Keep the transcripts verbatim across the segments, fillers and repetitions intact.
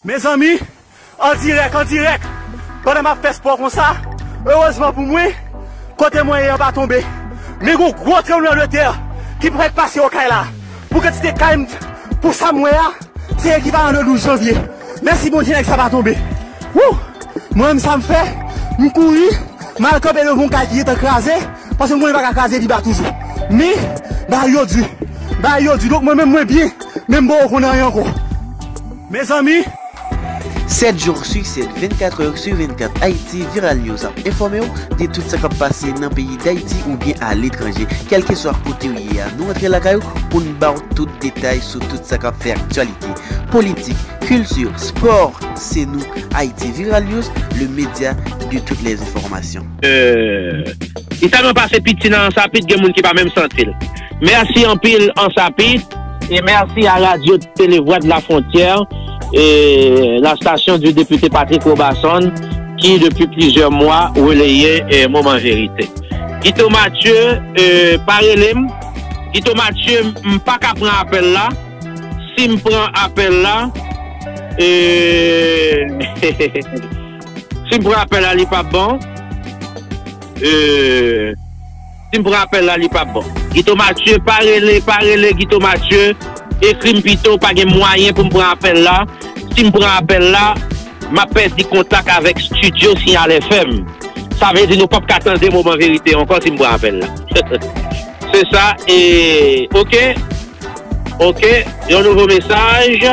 Mezanmi, an dirèk, an dirèk, pandan m ap fè spò konsa, erezman pou mwen, kote mwen ye an pa tonbe. Men gon gwo tranblemanntè ki prèt pase Okay la. Pou kantite kay m, pou sa m wè a, se ekivalan de douz janvye. Mèsi Bondye, nèg sa pa tonbe. Wou! Mwen menm sa m fè, m kouri, m al kanpe devan yon kay ki gentan kraze, paske m konnen li pa ka kraze pi ba toujou. Men, bagay yo di, bagay yo di. Donk mwen menm mwen byen, men m poko konn anyen ankò. Mezanmi, Sèt jou sou sèt, vennkat è sou vennkat, Haïti Viral News ap enfòme w de tout sa k ap pase nan peyi Dayiti oubyen aletranje. Kèlkeswa kote w ye a, nou antre lakay ou pou n ba w tout detay sou tout sa k ap fè aktyalite. Politik, kilti, spò, se nou, Haïti Viral News, le média de toutes les informations. Li tèlman pase piti nan Ansapit, gen moun ki pa menm santi l. Mèsi anpil Ansapit e mèsi a Radio Télé Voix de la Frontière et la station du député Patrick Roberson ki depi plizyè mwa releye Moman Verite. Guito Mathieu pa rele m. Guito Mathieu, m pa ka pran apèl la. Si m pran apèl la, si m pran apèl la, li p ap bon. Si m pran apèl la, li p ap bon. Guito Mathieu, pa rele, pa rele Guito Mathieu. Ekri m pito, pa gen mwayen pou m pran apèl la. Si m pran apèl la, m ap pèdi kontak avèk estidyo Sinyal F M. Sa vle di nou p ap ka tande Moman Verite ankò si m pran apèl la. Se sa, e, oke. Oke, yon nouvo mesaj.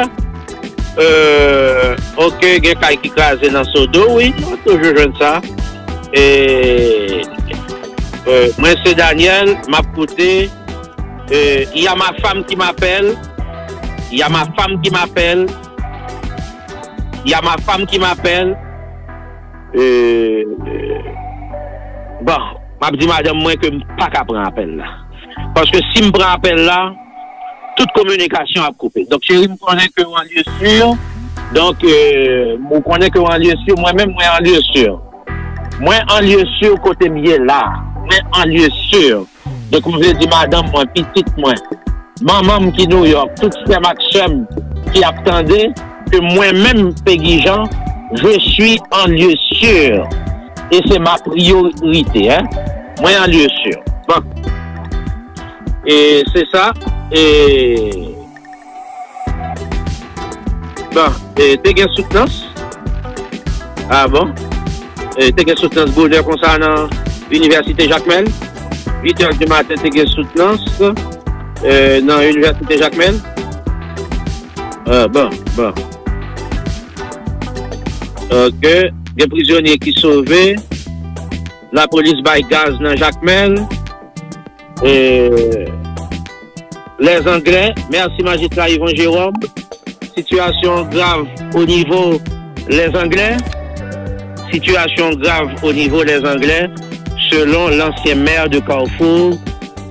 Euh, oke, gen kay ki kraze nan Sodo, wi, nou toujou jwenn sa. E, euh, mwen se Daniel, m ap koute. Euh, y a ma femme qui m'appelle. Y a ma femme qui m'appelle. Y a ma femme qui m'appelle. Euh, bon, m ap di madanm mwen ke m pa ka pran apèl la. Paske si m pran apèl la, tout kominikasyon ap koupe. Donk, cheri, m konnen ke w an lye si. Donk, euh, ou konnen ke w an lye si. Mwen menm, mwen an lye si. Mwen an lye si kote m ye la. Mwen an lye si. Donk, m vle di madanm mwen, pitit mwen, manman m ki Nouyòk, tout frè m ak sè m ki ap tande, ke mwen menm, Pegi Jean, je suis en lieu sûr. E se ma priyorite, hein. Mwen an lye si. Bon. E se sa. E bon, e te gen soutnans. Ah bon? E te gen soutnans bonè konsa nan Inivèsite Jakmèl? Uit è di maten te gen soutnans, euh, nan Inivèsite Jakmèl? Ah bon, bon. Ok. Gen prizonye ki sove. Lapolis bay gaz nan Jakmèl. Euh, Lèzanglè, mèsi majistra Yvon Jérôme. Situation grave au niveau Les Anglais. Situation grave au niveau Les Anglais, selon l'ancien maire de Carrefour,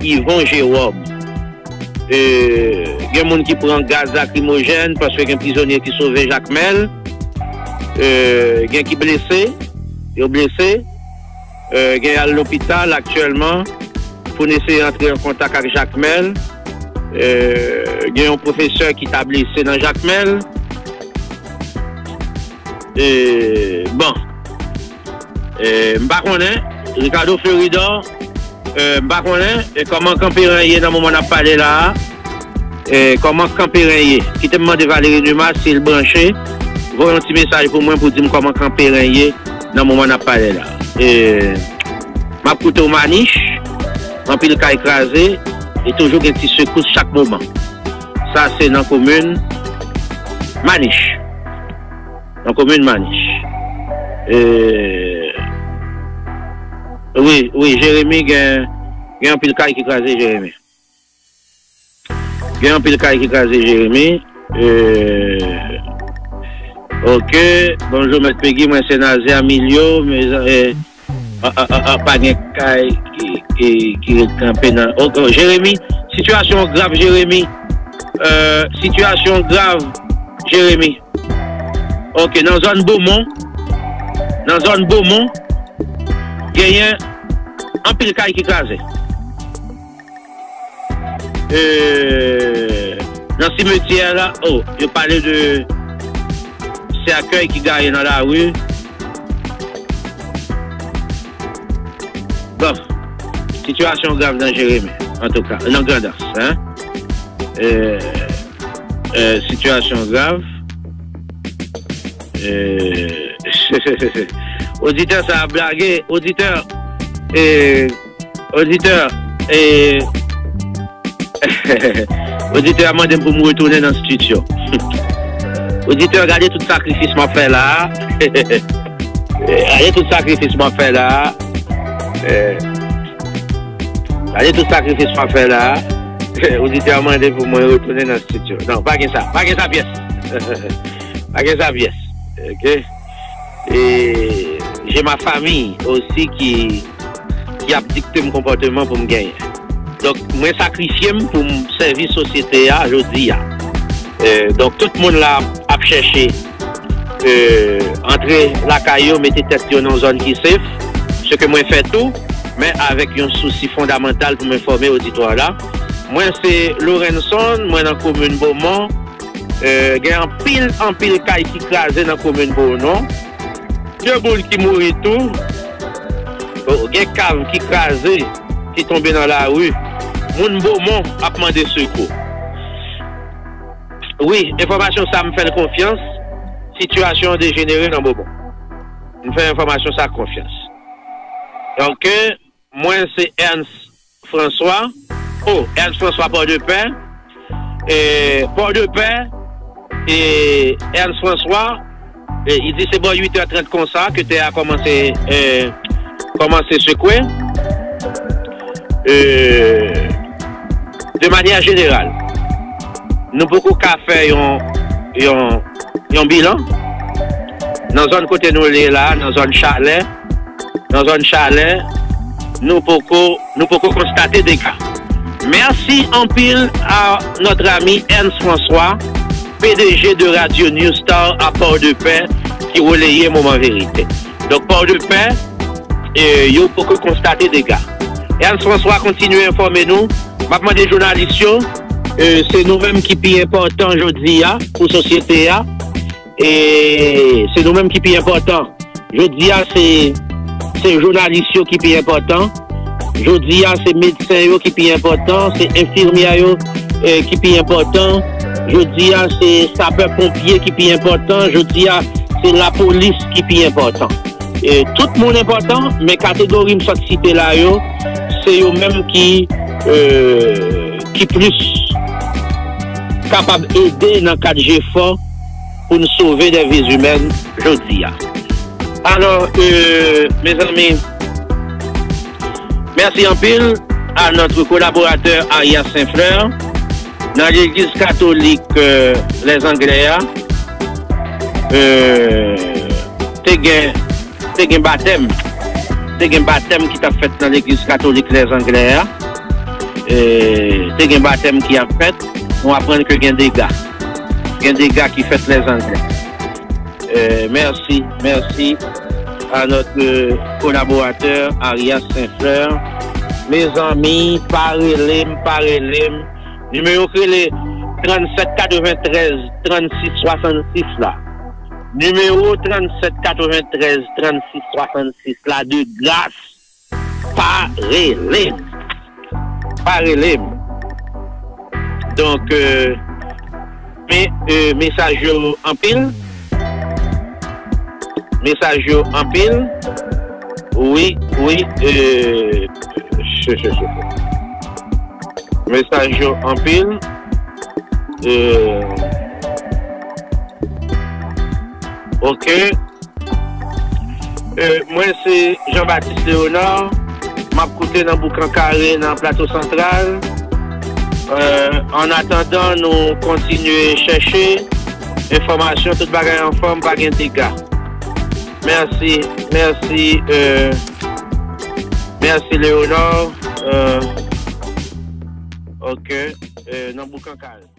Yvon Jérôme. Euh, gen moun ki pran gaz lakrimojèn paske gen prizonye ki sove Jakmèl. Euh, gen ki blese, yo blese. Euh, gen y al lopital aktyèlman pou n eseye antre an kontak ak Jakmèl. Euh, gen yon pwofesè ki ta blese nan Jakmèl. Euh, bon. Euh, m pa konnen. Ricardo Fleuridor, euh, m pa konnen, euh, kòman Kanperen ye nan moman n ap pale la a. E, kòman Kanperen ye? Kite m mande Valery Numa si l branche. Voye yon ti mesaj pou mwen pou di m kòman Kanperen ye nan moman n ap pale la. E, m ap koute w Manich, anpil kay kraze, e toujou gen ti sekous chak moman. Sa se nan komin Manich. Nan komin Manich. E, wi, wi, Jeremi gen, gen anpil kay ki kraze Jeremi. Gen anpil kay ki kraze Jeremi. Euh, ok. Bonjou Mèt Pegi, mwen se Nazer Milio. Men, euh, ah, ah, ah, ah, pa gen kay ki, ki, ki ret kanpe nan. Ok, Jeremi, sitiyasyon an grav Jeremi. Euh, sitiyasyon an grav Jeremi. Ok, nan zòn Bomon, nan zòn Bomon, genyen anpil kay ki kraze. Euh, nan simetyè la, oh, yo pale de Akèy ki gaye nan lari. Bon, sitiyasyon grav nan Jeremi, antouka, nan Grandans, hein? Euh, euh, sitiyasyon grav. Euh, oditè sa ap blage, oditè, euh, Oditè, e, oditè a mande m pou m retounen nan estidyo. Oditè, gade tout sakrifis m ap fè la a. Gade tout sakrifis m ap fè la a. E, gade tout sakrifis m ap fè la a. Oditè a mande pou mwen retounen nan estidyo. Non, pa gen sa. Pa gen sa pyès. Pa gen sa pyès. Ok? E j'ai ma famille aussi ki, ki ap dikte m konpòteman pou m genyen. Donk, mwen sakrifye m pou m sèvi sosyete a jodi a. E, donk, tout moun la ap chèche, e, antre lakay yo, mete tèt yo nan zòn ki safe, se ke mwen fè tou, men avèk yon sousi fondamantal pou m enfòme oditwa la. Mwen se Lorenson, mwen nan komin Bomon. E, gen anpil, anpil kay ki kraze nan komin Bomon. De moun ki mouri tou. O, gen kav ki kraze, ki tonbe nan lari. Moun Bomon ap mande sekou. Wi, enfòmasyon sa m fè l konfyans. Sitiyasyon an dejenere nan Bomon. M fè enfòmasyon sa konfyans. Donk, mwen se Ernst François. O, Ernst François Pòdepè. E, Pòdepè. E, Ernst François. E, li di se bò uit è trant konsa ke tè a kòmanse, e, kòmanse sekwe. E, de manyè jeneral, nou poko ka fè yon, yon, yon bilan. Nan zòn kote nou ye la, nan zòn Chalè, nan zòn Chalè, nou poko, nou poko konstate dega. Mèsi anpil a notre ami Ernst François, P D G de Radio New Star à Port-de-Paix, ki releye Moman Verite. Donk, Port-de-Paix, e, yo poko konstate dega. Ernst François kontinye enfòme nou. M ap mande jounalis yo, e, se nou menm ki pi enpòtan jodi a pou sosyete a. E se nou menm ki pi enpòtan. Jodi a, se, se jounalis yo ki pi enpòtan. Jodi a, se medsen yo ki pi enpòtan, se enfimyè yo, e, ki pi enpòtan. Jodi a, se sapè ponpye ki pi enpòtan. Jodi a, se lapolis ki pi enpòtan. E, tout moun enpòtan, men kategori m sot site la yo, se yo menm ki, e, ki plis kapab ede nan kad jefò pou n sove dè vi imèn jodi a. Alò, e, mezanmi, mèsi anpil a notre collaborateur Arias Saint-Fleur nan legliz katolik, e, Lèzanglè a. E, te gen, te gen batèm. Te gen batèm ki t ap fèt nan legliz katolik Lèzanglè a. E, te gen batèm ki ap fèt. Nou aprann ke gen dega. Gen dega ki fèt Lèzanglè. E, mèsi, mèsi a notre collaborateur Arias Saint-Fleur. Mezanmi, pa rele m, pa rele m. Nimewo k rele trannsèt katreventrèz trannsis swasannsis la. Nimewo trannsèt katreventrèz trannsis swasannsis la, de gras, pa rele m. Pa rele m. Donk, e, men, e, mesaj yo anpil. Mesaj yo anpil. Wi, wi, e, mesaj yo anpil. E, ok. E, mwen se Jean Baptiste Léonard. M ap koute nan Boukan Kare, nan Plato Santral. E, an atandan, nou kontinye chèche enfòmasyon, tout bagay anfòm, pa gen dega. Mèsi, mèsi, e, mèsi Léonard. E, ok, e, nan Boukan Kare.